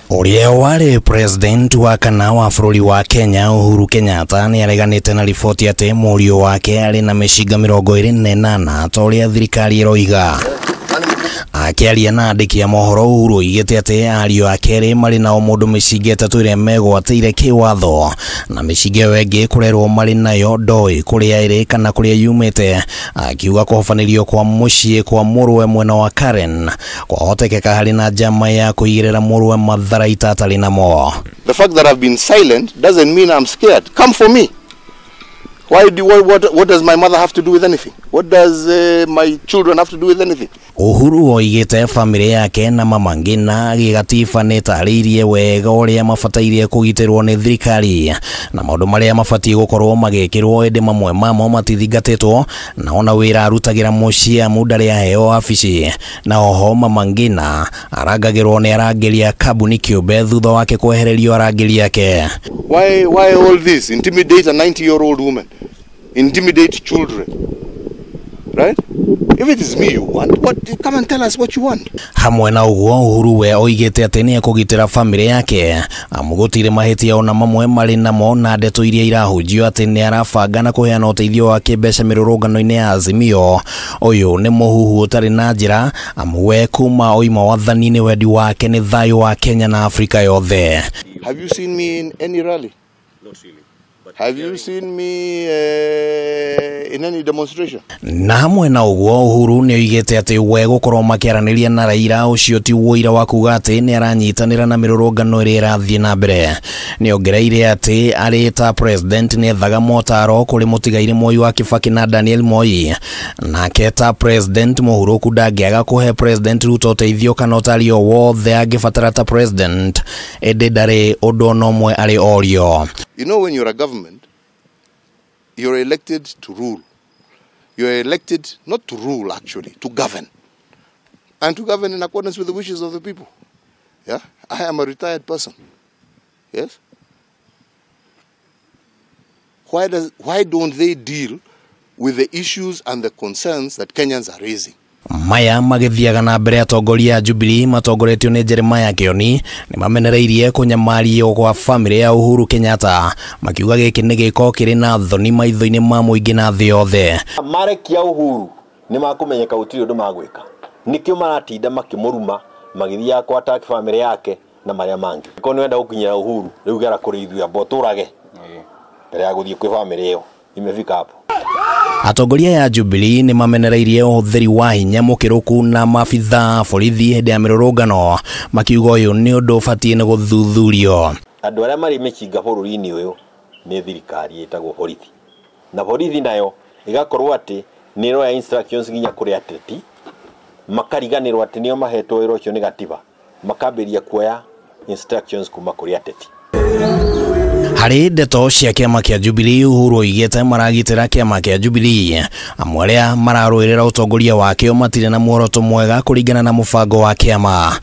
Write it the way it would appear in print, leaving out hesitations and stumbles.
Ũrĩa warĩ president wa kana wa bũrũri wa Kenya Uhuru Kenyatta nĩ areganĩte na riboti atĩ mũriũ wake arĩ na mĩcinga 28 ta ũrĩa thirikari ĩroiga. Akĩaria na andĩki a mohoro, Uhuru oigĩte atĩ ariũ ake erĩ marĩ na o mũndũ mĩcinga 3 ĩrĩa megwatĩire kĩwatho, na mĩcinga ĩyo ĩngĩ kũrerwo marĩ nayo ndoĩ kũrĩa ĩrĩ kana kũrĩa yumĩte. Akiuga kũhobanĩrio kwa mũciĩ kwa mũrũwe mwena wa Karen kwahotekeka harĩ na njama ya kũigĩrĩra mũrũwe matharaita atarĩ namo. The fact that I've been silent doesn't mean I'm scared. Come for me. Why do what does my mother have to do with anything? What does my children have to do with anything? Uhuru oigĩte famĩlĩ yake na Mama Ngina gĩgatiba nĩ ĩtarĩirie wega ũrĩa mabatairie kũgitĩrwo nĩ thirikari na maũndũ marĩa mabatiĩ gũkorwo magĩkĩrwo, ĩndĩ mamwe mamo matithingatĩtwo na ona wĩra arutagĩra mũciĩ amu ndarĩ aheo wabici. Na oho Mama Ngina arangagĩrwo nĩ arangĩri a kambuni kĩũmbe thutha wake kwehererio arangĩri ake. Why all this? Intimidate a 90-year-old woman. Intimidate children. Right? If it is me you want, what, come and tell us what you want. Hamwe na ũguo, Uhuru we oigĩte atĩ nĩ ekũgitĩra famĩlĩ yake amu gũtirĩ mahĩtia ona mamwe marĩ namo, na ndeto iria irahunjio atĩ nĩ arabanga na kũheana ũteithio wa kĩmbeca mĩrũrũngano-inĩ ya Azimio. Ũyũ nĩ mũhuhu ũtarĩ na njĩra amu we kuma oima wathani-inĩ wendi wake nĩ thayũ wa Kenya na Afrika yothe. Have you seen me in any rally? Not really. Have you seen me in any demonstration? Na hamwe na ũguo, Uhuru nĩ oigĩte atĩ we gũkorwo makĩaranĩria na Raila ũcio ti ũira wa kuga atĩ nĩ aranyitanĩra na mĩrũrũngano ĩrĩa ĩrathiĩ na mbere. Nĩ ongereire atĩ arĩ ta president nĩ ethaga motaro kũrĩ mũtigairĩ Moi wa Kibaki na Daniel Moi. Nake ta president mũhurũku ndangĩaga kũhe President Ruto ũteithio kana ũtari o wothe angĩbatara ta president, ĩndĩ ndarĩ ũndũ ona ũmwe arĩ orio. You know, when you're a government, you're elected to rule. You're elected not to rule, actually, to govern. And to govern in accordance with the wishes of the people. Yeah? I am a retired person. Yes? Why don't they deal with the issues and the concerns that Kenyans are raising? Maya magĩthiaga na mbere, atongoria a Jubilee matongoretio nĩ Jeremiah Kioni nĩ mamenereirie kũnyamario kwa famĩlĩ ya Uhuru Kenyatta, makiuga gĩkĩ nĩ gĩko kĩrĩ na thoni maitho-inĩ ma mũingĩ na thĩ yothe. Marekia Uhuru nĩ makũmenyeka gũtirĩ ũndũ magwĩka, nĩkĩo maratinda makĩmũruma magĩthiaga kwa attack famĩlĩ yake na marĩa mangĩ. Ko nĩ wenda gũkinyĩra Uhuru rĩu gera kũrĩ ithuĩ amba ũtũrage mbere ya gũthiĩ kwĩ famĩlĩ ĩyo imefika hapo. Atongoria ya Jubilee nĩ mamenereirie ũhũthĩri wa hinya mũkĩrũku na maabithaa borithi hĩndĩ ya mĩrũrũngano, makiuga ũyũ nĩ ũndũ ũbatiĩ nĩ gũthuthurio. Andũ arĩa marĩ mĩcinga bũrũri-inĩ ũyũ nĩ thirikari ĩtagwo borithi, na borithi nayo ĩgakorwo atĩ nĩ ĩroya instructions nginya kũrĩ ateti, makariganĩrwo atĩ nĩo mahetwo wĩra ũcio nĩ gatiba, makambĩrĩria kuoya instructions kuma kũrĩ ateti. Harĩ ndeto cia kĩama kĩa Jubilee, Uhuru oigĩte maragitĩra kĩama kĩa Jubilee amwe arĩa mararũĩrĩra ũtongoria wakĩo matirĩ na muoroto mwega kũringana na mũbango wa kĩama.